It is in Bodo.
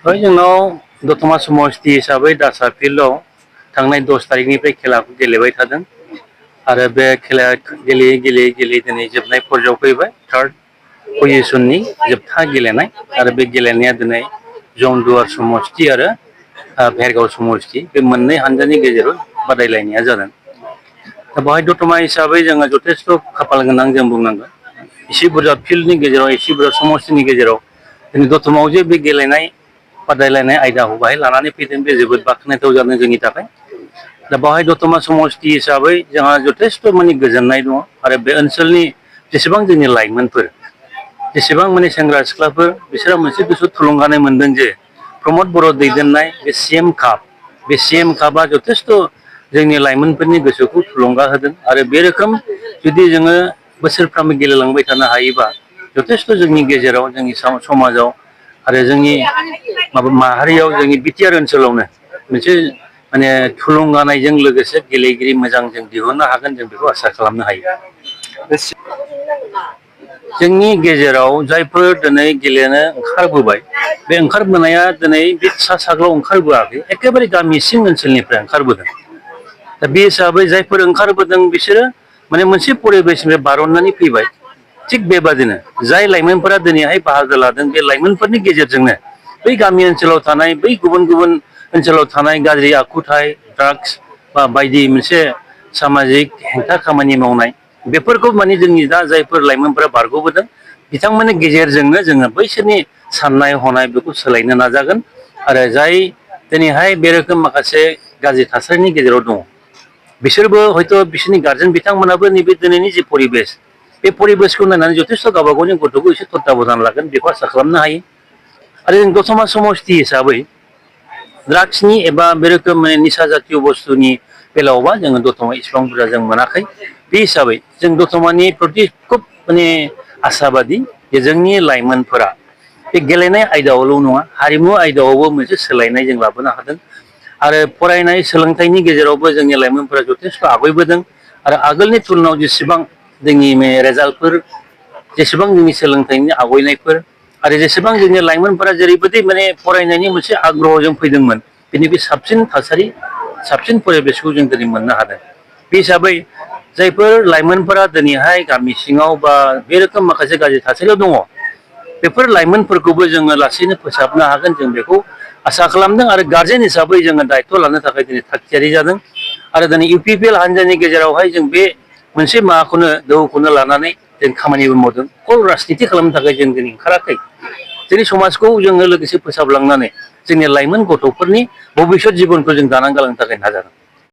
जोंनाव दतमा समष्टि हिसाबै दासा फिल्डआव थांनाय 10 तारिखनिफ्राय खेलाखौ गेलेबाय थादों आरो बे खेला गेलेयै गेलेयै गेलेयै दिनै जोबनाय पर्यायाव फैबाय थार्ड पजिशननि जोबथा गेलेनाय आरो बे गेलेनाया दिनै जमदुवार समष्टि आरो भेरगाव समष्टि बे मोननै हानजानि गेजेराव बादायलायनाया जादों। दा बेवहाय दतमा हिसाबै जोङो जथेस्थ' खाफाल गोनां जों बुंनांगोन। एसे बुरजा फिल्डनि गेजेराव एसे बुरजा समष्टिनि गेजेराव जोंनि दतमायाव जे बे गेलेनाय बादायलायनाय आयदाखौ बाहाय लानानै फैदों बे जोबोद बाख्नायथाव जादों जोंनि थाखाय। दा बेवहाय दतमा समष्टि हिसाबै जोंहा जथेस्थ' माने गोजोननाय दङ आरो बे ओनसोलनि जेसेबां जोंनि लाइमोनफोर जेसेबां माने सेंग्रा सिख्लाफोर बिसोरो मोनसे गोसो थुलुंगानाय मोनदों जे प्रमद बर' दैदेननाय बे CM कापआ जथेस्थ' जोंनि लाइमोनफोरनि गोसोखौ थुलुंगा होदों आरो बे रोखोम जुदि जोङो बोसोरफ्रामबो गेलेलांबाय थानो हायोबा जथेस्थ' जोंनि गेजेराव जोंनि समाजाव आरो जोंनि माहारियाव जोंनि बिटिआर ओनसोलावनो मोनसे माने थुलुंगानायजों लोगोसे गेलेगिरि मोजां जों दिहुननो हागोन जों बेखौ आसा खालामनो हायो। जोंनि गेजेराव जायफोर दिनै गेलेनो ओंखारबोबाय बे ओंखारबोनाया दिनै बे सा साग्लाव ओंखारबोआखै एखेबारे गामि सिं ओनसोलनिफ्राय ओंखारबोदों। दा बे हिसाबै जायफोर ओंखारबोदों बिसोरो माने मोनसे परिबेसनिफ्राय बारननानै फैबाय। थिग बेबादिनो जाय लाइमोनफोरा दिनैहाय बाहागो लादों बे लाइमोनफोरनि गेजेरजोंनो बै गामि ओनसोलाव थानाय बै गुबुन गुबुन ओनसोलाव थानाय गाज्रि आखुथाय ड्राग्स बा बायदि मोनसे सामाजिक हेंथा खामानि मावनाय बेफोरखौ माने जोंनि दा जायफोर लाइमोनफोरा बारग'बोदों बिथांमोननि गेजेरजोंनो जोङो बैसोरनि साननाय हनाय बेखौ सोलायनो नाजागोन आरो जाय दिनैहाय बे रोखोम माखासे गाज्रि थासारिनि गेजेराव दङ बिसोरबो हयथ' बिसोरनि गारजेन बिथांमोनाबो नैबे दिनैनि जि परिबेस बे परिबेसखौ नायनानै जथेस्थ' गावबा गावनि गथ'खौ एसे तत्ताबधान लागोन बेखौ आसा खालामनो हायो। आरो जों दतमा समष्टि हिसाबै ड्राग्सनि एबा बे रोखोम माने निसा जातिय बुस्थुनि बेलायावबा जोङो दतमा इसिबां बुरजा जों मोनाखै बे हिसाबै जों दतमानि प्रति खुब माने आसाबादि जे जोंनि लाइमोनफोरा बे गेलेनाय आयदायावल' नङा हारिमु आयदायावबो मोनसे सोलायनाय जों लाबोनो हादों। आरो फरायनाय सोलोंथाइनि गेजेरावबो जोंनि लाइमोनफोरा जथेस्थ' आवगायबोदों आरो आगोलनि तुलनाव जेसेबां जोंनि रेजाल्टफोर जेसेबां जोंनि सोलोंथाइनि आवगायनायफोर आरो जेसेबां जोंनि लाइमोनफोरा जेरैबायदि माने फरायनायनि मोनसे आग्रहजों फैदोंमोन बेनिख्रुइ साबसिन थासारि साबसिन परिबेसखौ जों दिनै मोननो हादों। बे हिसाबै जायफोर लाइमोनफोरा दिनैहाय गामि सिङाव बा बे रोखोम माखासे गाज्रि थासारियाव दङ बेफोर लाइमोनफोरखौबो जोङो लासैनो फोसाबनो हागोन जों बेखौ आसा खालामदों आरो गारजेन हिसाबै जोङो दायथ' लानो थाखाय दिनै थागथियारि जादों आरो दिनै UPPL हान्जानि गेजेरावहाय जों बे मोनसे माबाखौनो दोहौखौनो लानानै जों खामानिबो मावदों कल राजनिति खालामनो थाखाय जों दिनै ओंखाराखै। जोंनि समाजखौ जोङो लोगोसे फोसाबलांनानै जोंनि लाइमोन गथ'फोरनि भबिसत जिबनखौ जों दानानै गालांनो थाखाय नाजादों।